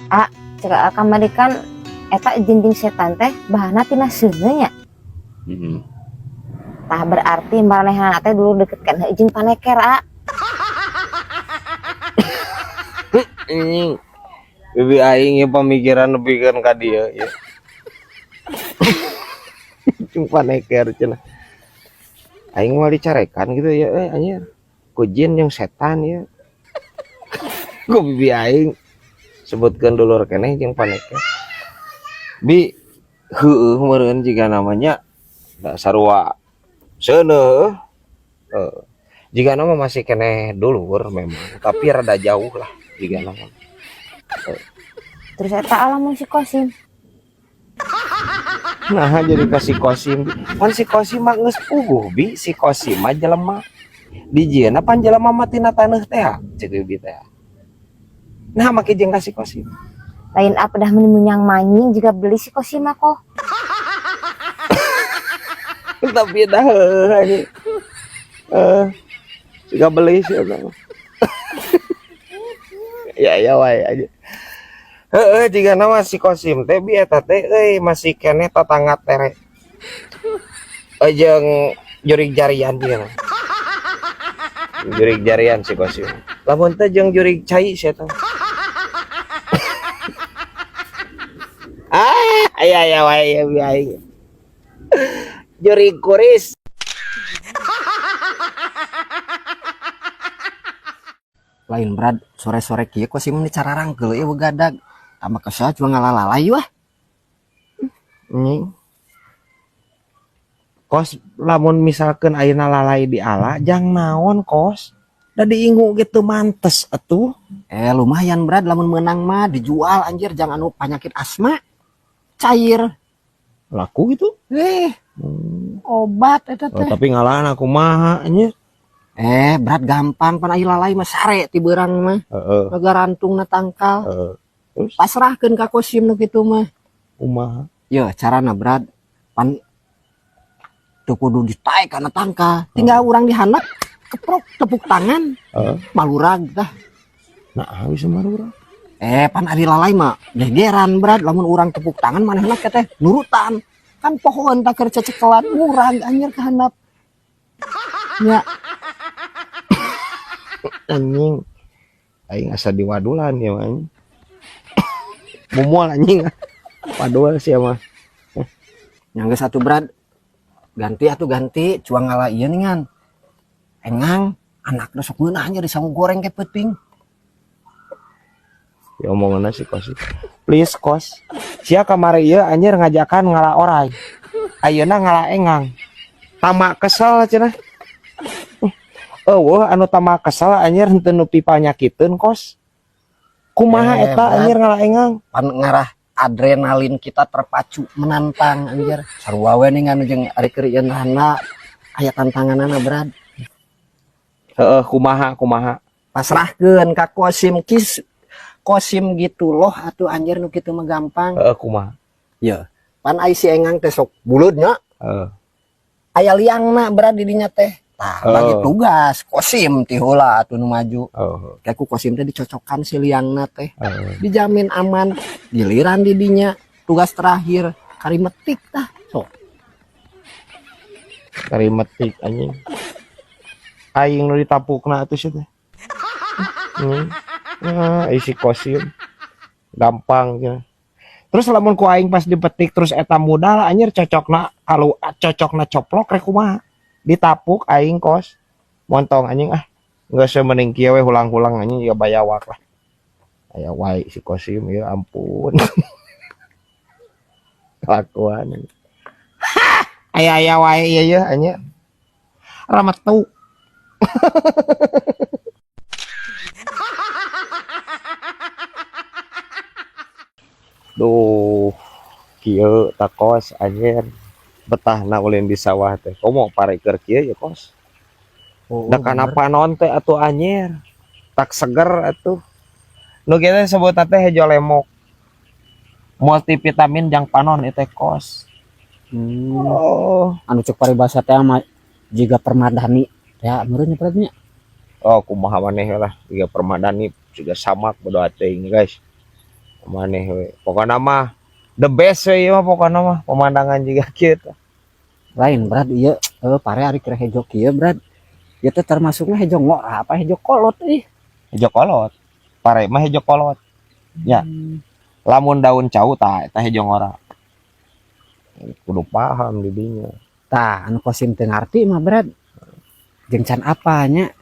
Ah, cek kamari kan eta jinjing setan teh bahanna tina seuneu nya. Heeh. Tah, berarti maranehna teh dulu deket kan jeung paneker, ah. Anjing. Bibi aing ya pamikiran nepikeun ka dieu ya. Jeung paneker cenah. Aing mah dicarekan gitu ya, anjir. Ku jin jeung setan ya. Ku bibi aing sebutkeun dulur keneh jeung paneker. Bi, heueuh meureun jiga namanya da sarua seuneuh. Heuh. Jiga nama masih keneh dulur memang, tapi rada jauh lah jiga nama. Terus eta lamun si Kosim. Nah, jadi ka si Kosim. Pan si Kosim mah geus puguh, Bi, si Kosim mah jelema. Dijieunna pan jelema mah tina taneuh teh, ceuk bibi teh. Nah, make jeung ka si Kosim. Lain apa dah meni menyang manying juga beli si Kosim mah kok. Tapi dah heueuh anjing. Siga beli sih eta mah. Ya ya wae aja. Heeh, jiga nama si Kosim teh, Bi, eta teh euy masih keneh tatangga tere. Jeung jurig jarian jiga mah. Jurig jarian si Kosim. Lamun teh jeung jurig cai si eta. Ah, aya aya wae ya bi aing. Jurig kuris. Lain, Brad, sore-sore kieu kok sih cara rangkeul ieu begadag. Tambah kesel cuma ngalalalai wah. Anjing. Kos lamun misalkan ayeuna lalai di ala jang naon, Kos? Da diingu gitu mantes atuh. Lumayan, Brad, lamun menang mah dijual anjir jang anu penyakit asma. Cair. Laku gitu? Obat eta Oh, teh. tapi ngalahan aku mah anjir. Brad, gampang pan aya lalai mah sare ti beurang mah. Heeh. Ngagarantungna tangkal. Heeh. Terus? Pasrahkeun ka Kosim nu kitu mah. Kumaha? Ye, carana, Brad, pan teu kudu ditaek kana tangkal. Tinggal urang dihandap keprok tepuk tangan. Heeh. Malurag tah. Nah, bisa malurag. Pan ari lalai mah gegeran, Brad, lamun urang tepuk tangan manehna teh nurutan. Kan pohoan tak keur cecekelan murag anjir ka handap. Nya. Anjing. Aing asa diwadulan ya anjing. Mumual anjing. Wadul sih mah. Yang geus atuh, Brad. Ganti atuh ganti cuang ngala ieu ningan. Engang anakna sok ngeunah anjir disangu goreng ke peuting. Ya omonganna si Kos. Please, Kos. Sia kamari ieu anjir ngajakan ngala orai. Ayeuna ngala engang. Tama kesel cenah. Eueuh anu tama kesel anjir henteu nu pipanyakiteun, Kos. Kumaha eta Brad. anjir ngala engang? Pan ngarah adrenalin kita terpacu menantang anjir. Sarua we ningan jeung ari keur ieu rana aya tantanganana, Brad. Heeh, kumaha kumaha? Pasrahkeun ka Kosim kis. Kosim gitu loh atuh anjir nu kitu mah gampang. Heeh, kumaha? Ye, pan ai si engang teh sok buleudnya. Heeh. Aya liangna, Brad, di dinya teh. Tah, bagi Heeh. tugas Kosim ti heula atuh nu maju. Heeh. Kayak ku Kosim teh dicocokan si liangna teh. Heeh. Dijamin aman. Giliran di dinya tugas terakhir kari metik tah. Sok. Kari metik anjing. Aing nu ditapukna atuh sia teh. Nah, isi Kosim gampang gitu. Terus lamun ku aing pas dipetik terus eta modal anjir cocokna kalau cocokna coplok rek kumaha? Ditapuk aing, Kos. Montong anjing ah. Geus mending kieu we hulang-hulang anjing ya bayawak lah. Aya wae si Kosim ya ampun. Kelakuan. Aya aya wae ieu ye anjing. Rametu. Duh, kieu takos anjir. Betahna ulin di sawah teh. Komo pare keur kieu ya, Kos. Oh, Da kana bener. Panon teh atuh anjir. Tak seger atuh. Nu kieu teh sebutna teh hejo lemok. Multivitamin jang panon ieu teh, Kos. Oh. Anu cek paribasa teh mah jiga permadani. Ya meureun nya, Brad, nya. Oh, kumaha maneh lah, jiga permadani, jiga samak bodo teuing, guys. Maneh we. Pokona mah the best we ieu mah, pokona mah pemandangan juga kieu tah. Lain, Brad, ieu pare ari keur hejo kieu, Brad. Ieu teh termasuknya hejo ngora apa hejo kolot ih? Hejo kolot. Pare mah hejo kolot. Ya. Lamun daun cau tah eta hejo ngora. Kudu paham di dinya. Tah, anu Kosim teu ngarti mah, Brad. Jeung can apanya?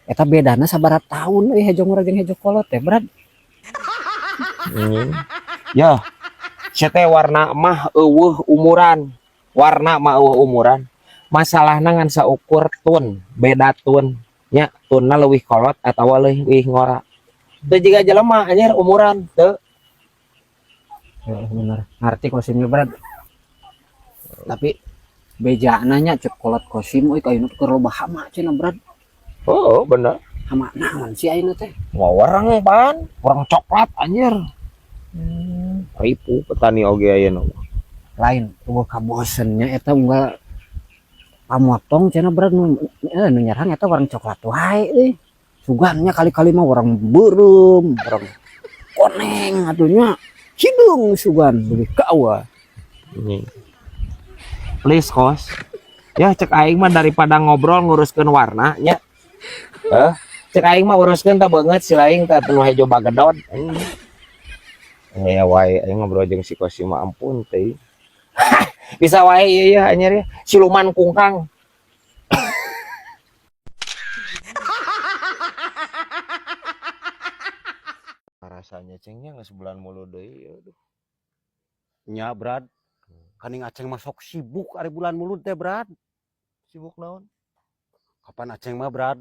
Eta bedana sabaraha tahun euy hejo ngora jeung hejo kolot teh, Brad? Anjing. Ya, sia teh warna mah euweuh umuran. Warna mah euweuh umuran. Masalahna ngan saukur tun, beda tun. Nya, tunna leuwih kolot atawa leuwih ngora. Teu jiga jelema anjir umuran teu. Ya, bener. Ngarti Kosimnya, Brad. Tapi bejana nya cek kolot Kosim euy, ayeuna teh keur loba hama cenah, Brad. Oh, bener. Hama naon sih ayeuna teh? Wereng pan, wereng coklat anjir. Ripu petani oge ayeuna mah. Lain, euweuh kabosennya eta unggal pamotong cenah, Brad, nu nu nyerang eta wereng coklat wae euy. Sugannya kali-kali mah wereng beureum, wereng koneng atuh nya. Hideung sugan leuwih kawa. Ini. Please, Kos. Ya, cek aing mah daripada ngobrol nguruskeun warna nya. Eh, cek aing mah uruskeun tah beungeut si laing tah nu hejo bagedod. Ya wae aing ngobrol jeung si Kosim mah, ampun teh. Bisa wae ieu ya anjir ya. Siluman kungkang. Rasanya cengnya geus bulan mulu deui aduh. Nya, Brad. Kaning Aceng mah sok sibuk ari bulan mulud teh, Brad. Sibuk naon? Kapan Aceng mah, Brad?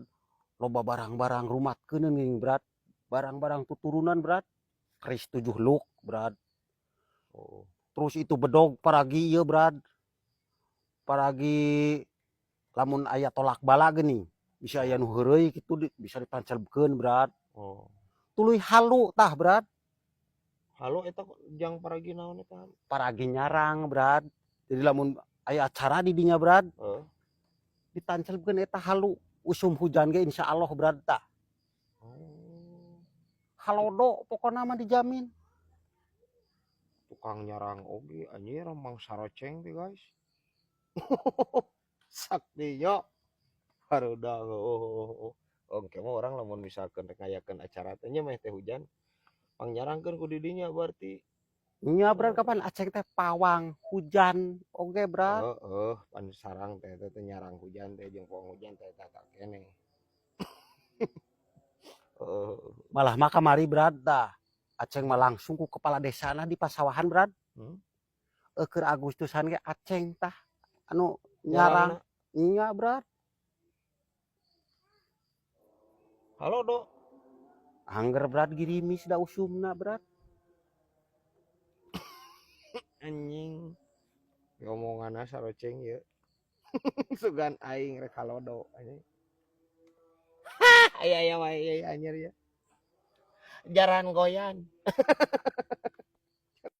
Loba barang-barang rumatkeun geuning, Brad. Barang-barang tuturunan, Brad. Keris 7 luk, Brad. Oh. Terus itu bedog paragi ieu, Brad. Paragi lamun aya tolak bala geuning, bisa aya nu heureuy kitu bisa dipancelkeun, Brad. Oh. Tuluy halu tah, Brad. Halu eta jang paragi naon eta? Paragi nyarang, Brad. Jadi lamun aya acara di dinya, Brad. Heeh. Ditancelkeun eta halu. Usum hujan ge insyaallah, Brad, tah. Oh. Halodo pokona mah dijamin. Tukang nyarang oge anjir Mang Saroceng teh, guys. Sakti nya. Haruda oh. Oke mah orang lamun misalkan rek ngayakeun acara teh nya meh teh hujan pangnyarangkeun ku di dinya berarti. Nya, Brad, kapan Aceng teh pawang hujan oge, Brad. Heeh, pan sarang teh teh nyarang hujan teh jeung pawang hujan teh eta kene. Heeh. Malah mah kamari, Brad, tah. Aceng mah langsung ku kepala desana di pasawahan, Brad. Keur Agustusan ge Aceng tah anu nyarang. Nya, Brad. Halo, Dok. Angger, Brad, girimis da usumna, Brad. Anjing. Ngomonganna saroceng ieu. Sugan aing rek halodo anjing. Aya aya wae ieu anjir ya. Jaran goyan.